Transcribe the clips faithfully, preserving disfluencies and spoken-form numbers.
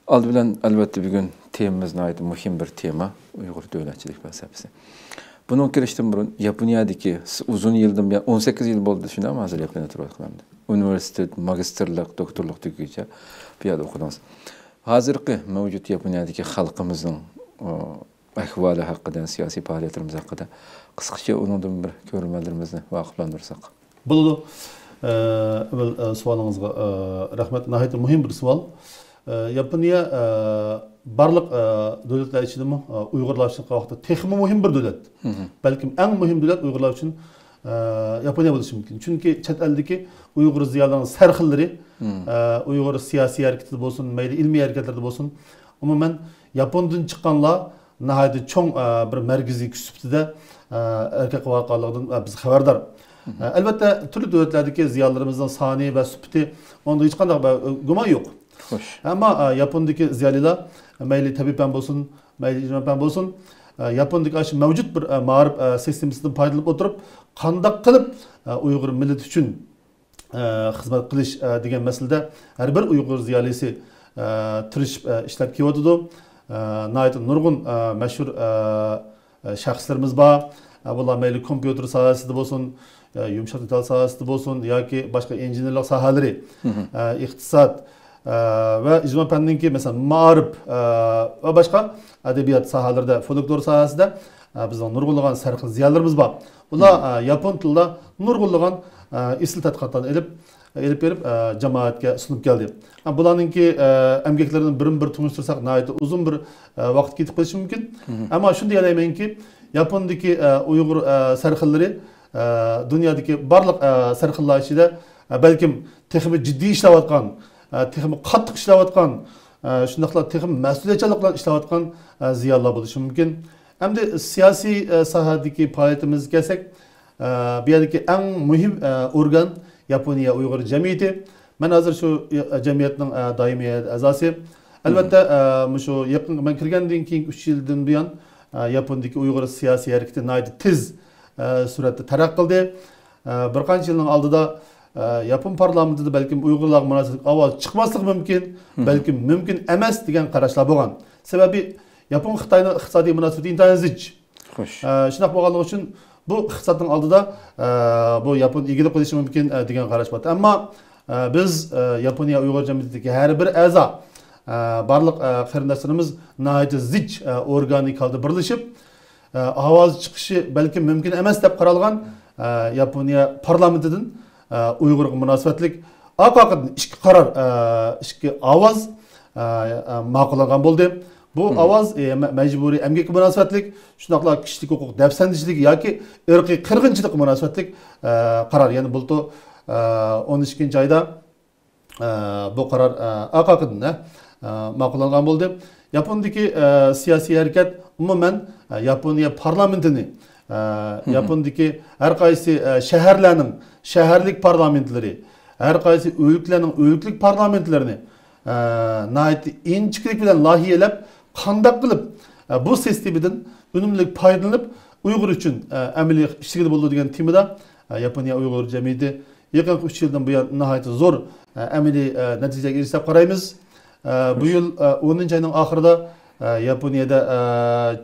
ئالدى بىلەن، ئەلۋەتتە، بۈگۈن تېمىمىز ناھايىتى مۇھىم بىر تېما، ئۇيغۇر دۆلەتچىلىك پەلسەپىسى. بۇنىڭغا كىرىشتىن بۇرۇن، ياپونىيەدىكى س-، ئۇزۇن يىلدىن بۇيان، ئون سەككىز يىل بولدى، شۇنداقمۇ، ھازىر ياپونىيەدە تۇرۇۋاتقىنىمدا. ئۇنىۋېرسىتېت، ماگىستىرلىق، دوكتورلۇق تۈگىگىچە بۇ يەردە ئوقۇدىڭىز. ھازىرقى مەۋجۇت ياپونىيەدىكى خەلقىمىزنىڭ، ئۇ، ئەھۋالى ھەققىدە، سىياسىي پائالىيەتلىرىمىز ھەققىدە قىسقىچە ئۇنىڭدىن بىر كۆرۈرمەنلىرىمىزنى ۋاقىپلاندۇرساق. بولىدۇ. ئە، ئەۋۋەل، ئە، سوئالىڭىزغا، ئە، رەھمەت. ناھايىتى مۇھىم بىر سوئال. ئە، ياپونىيە، ئە، بارلىق، ئە، دۆلەتلەر ئىچىدىمۇ، ئە، ئۇيغۇرلار ئۈچۈن قاۋاقتا تېخىمۇ مۇھىم بىر دۆلەت. مم. بەلكىم ئەڭ مۇھىم دۆلەت ئۇيغۇرلار ئۈچۈن، ئە، ياپونىيە بولۇشى مۇمكىن. چۈنكى چەت ئەلدىكى ئۇيغۇر زىيالىيلىرىنىڭ سەرخىللىرى، مم. ئە، ئۇيغۇر سىياسىي ھەرىكىتىدە بولسۇن، مەيلى ئىلمىي ھەرىكەتلەردە بولسۇن، ئومۇمەن ياپوندىن چىققانلار ناھايىتى چوڭ، ئە، بىر مەركىزىي كۈچ سۈپىتىدە، ئە، ھەرىكەت قىلىۋاتقانلىقىدىن، ئە، بىز خەۋەردار. مم. ئە، ئەلۋەتتە، تۈرلۈك دۆلەتلەردىكى زىيالىيلىرىمىزنىڭ سانى ۋە سۈپىتى، ئۇنىڭدا ھېچقانداق بىر، ئە، گۇمان يوق. خوش. ئەمما، ئە، ياپوندىكى زىيالىيلار، مەيلى تەبىئىي پەن بولسۇن، مەيلى ئىجتىمائىي پەن بولسۇن، ئە، ياپوندىكى ئاشۇ مەۋجۇت بىر، ئە، مائارىپ، ئە، سىستېمىسىدىن پايدىلىنىپ ئولتۇرۇپ، قانداق قىلىپ، ئە، ئۇيغۇر مىللىتى ئۈچۈن ئە، خىزمەت قىلىش، ئە، دېگەن مەسىلىدە ھەر بىر ئۇيغۇر زىيالىيسى، ئە، تىرىشىپ، ئە، ئىشلەپ كېلىۋاتىدۇ. ئە، ناھايىتى نۇرغۇن، ئە، مەشھۇر، ئە، ئە، شەخسلىرىمىز بار. ئە، بۇلار مەيلى كومپيۇتېر ساھەسىدە بولسۇن، ئە، يۇمشاق دېتال ساھەسىدە بولسۇن ياكى باشقا ئىنژېنېرلىق ساھەلىرى، مم. ئە، ئىقتىساد، ئە، ۋە ئىجتىمائىي پەننىڭكى، مەسىلەن، مائارىپ، ئە، ۋە باشقا ئەدەبىيات ساھەلىرىدە، فولكلور ساھەسىدە، ئە، بىزنىڭ نۇرغۇنلىغان سەرخىل زىيالىيلىرىمىز بار. ئۇلار، مم. ئە، ياپون تىلىدا نۇرغۇنلىغان، ئە، ئېسىل تەتقىقاتلارنى ئېلىپ، ئېلىپ بېرىپ، ئە، جامائەتكە سۇنۇپ كەلدى. ئە، بۇلارنىڭكى، ئە، ئەمگەكلىرىنى بىرمۇ بىر تونۇشتۇرساق، ناھايىتى ئۇزۇن بىر، ئە، ۋاقىت كېتىپ قېلىشى مۇمكىن. مم. ئەمما شۇنى دېيەلەيمەنكى، ياپوندىكى، ئە، ئۇيغۇر، ئە، سەرخىللىرى، ئە، دۇنيادىكى بارلىق، ئە، سەرخىللار ئىچىدە، ئە، بەلكىم تېخىمۇ جىددىي ئىشلەۋاتقان، ئە، تېخىمۇ قاتتىق ئىشلەۋاتقان، ئە، شۇنداقلا تېخىمۇ مەسئۇلىيەتچانلىق بىلەن ئىشلەۋاتقان، ئە، زىيالىيلار بولۇشى مۇمكىن. ئەمدى سىياسىي، ئە، ساھەدىكى پائالىيىتىمىزگە كەلسەك، ئە، بۇ يەردىكى ئەڭ مۇھىم، ئە، ئورگان ياپونىيە ئۇيغۇر جەمئىيىتى. مەن ھازىر شۇ، ئە، جەمئىيەتنىڭ، ئە، دائىمىي ھەيئەت ئەزاسى. ئەلۋەتتە، ئە، مۇشۇ يېقىنقى، مەن كىرگەندىن كېيىنكى ئۈچ يىلدىن بۇيان، ئە، ياپوندىكى ئۇيغۇر سىياسىي ھەرىكىتى ناھايىتى تېز، ئە، سۈرئەتتە تەرەققىي قىلدى. ئە، بىر قانچە يىلنىڭ ئالدىدا، ئە، ياپون پارلامېنتىدا بەلكىم ئۇيغۇرلارغا مۇناسىۋەتلىك ئاۋاز چىقماسلىقى مۇمكىن، مم. بەلكىم مۇمكىن ئەمەس دېگەن قاراشلار بولغان. سەۋەبى، ياپون خىتاينىڭ ئىقتىسادىي مۇناسىۋىتى ئىنتايىن زىچ. خوش. ئە، شۇنداق بولغانلىقى ئۈچۈن بۇ ئىقتىسادنىڭ ئالدىدا، ئە، بۇ ياپون ئىگىلىك قىلىشى مۇمكىن، ئە، دېگەن قاراش بار. ئەمما، ئە، بىز، ئە، ياپونىيە ئۇيغۇر جەمئىيىتىدىكى ھەر بىر ئەزا، ئە، بارلىق، ئە، قېرىنداشلىرىمىز ناھايىتى زىچ، ئە، ئورگانىك ھالدا بىرلىشىپ، ئە، ئاۋاز چىقىشى بەلكىم مۇمكىن ئەمەس دەپ قارالغان، ئە، ياپونىيە پارلامېنتىدىن، ئە، ئۇيغۇرغا مۇناسىۋەتلىك ئارقا-ئارقىدىن ئىككى قارار، ئە، ئىككى ئاۋاز، ئە، ئە، ماقۇللانغان بولدى. بۇ مم. ئاۋاز، ئە، مە-، مەجبۇرىي ئەمگەككە مۇناسىۋەتلىك، شۇنداقلا كىشىلىك ھوقۇق دەپسەندىچىلىكى ياكى ئىرقىي قىرغىنچىلىققا مۇناسىۋەتلىك، ئە، قارار. يەنى بۇلتۇر، ئە، ئون ئىككىنچى ئايدا، ئە، بۇ قارار، ئە، ئارقا-ئارقىدىن، ئە، ماقۇللانغان بولدى. ياپوندىكى، ئە، سىياسىي ھەرىكەت ئومۇمەن، ئە، ياپونىيە پارلامېنتىنى، ئە، مم. ياپوندىكى ھەر قايسى، ئە، شەھەرلەرنىڭ شەھەرلىك پارلامېنتلىرى، ھەر قايسى ئۆلكىلەرنىڭ ئۆلكىلىك پارلامېنتلىرىنى، ئە، ناھايىتى ئىنچىكىلىك بىلەن لايىھەلەپ، قانداق قىلىپ، ئە، بۇ سىستېمىدىن ئۈنۈملۈك پايدىلىنىپ، ئۇيغۇر ئۈچۈن، ئە، ئەمەلىي ئىشلىگىلى بولىدۇ دېگەن تېمىدا، ئە، ياپونىيە ئۇيغۇر جەمئىيىتى يېقىنقى ئۈچ يىلدىن بۇيان ناھايىتى زور، ئە، ئەمەلىي، ئە، نەتىجىلەرگە ئېرىشتى دەپ قارايمىز. ئە، بۇ يىل، ئە، ئونىنچى ئاينىڭ ئاخىرىدا، ئە، ياپونىيەدە، ئە،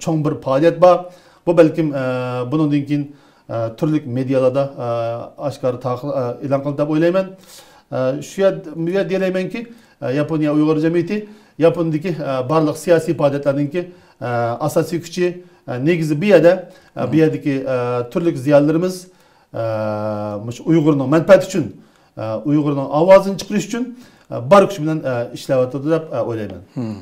چوڭ بىر پائالىيەت بار. بۇ بەلكىم، ئە، بۇنىڭدىن كېيىن، ئە، تۈرلۈك مېدىيالاردا، ئە، ئاشكارا تاقى-، ئە، ئېلان قىلىنىدۇ دەپ ئويلايمەن. ئە، شۇ يەر-، بۇ يەردە دېيەلەيمەنكى، ئە، ياپونىيە ئۇيغۇر جەمئىيىتى ياپونىيەدىكى، ئە، بارلىق سىياسىي پائالىيەتلەرنىڭكى، ئە، ئاساسىي كۈچى، ئە، نېگىزى بۇ يەردە، ئە، بۇ يەردىكى، ئە، تۈرلۈك زىيالىيلىرىمىز، ئە، مۇشۇ ئۇيغۇرنىڭ مەنپەئەتى ئۈچۈن، ئە، ئۇيغۇرنىڭ ئاۋازىنى چىقىرىش ئۈچۈن، ئە، بار كۈچى بىلەن، ئە، ئىشلەۋاتىدۇ دەپ، ئە، ئويلايمەن. مم.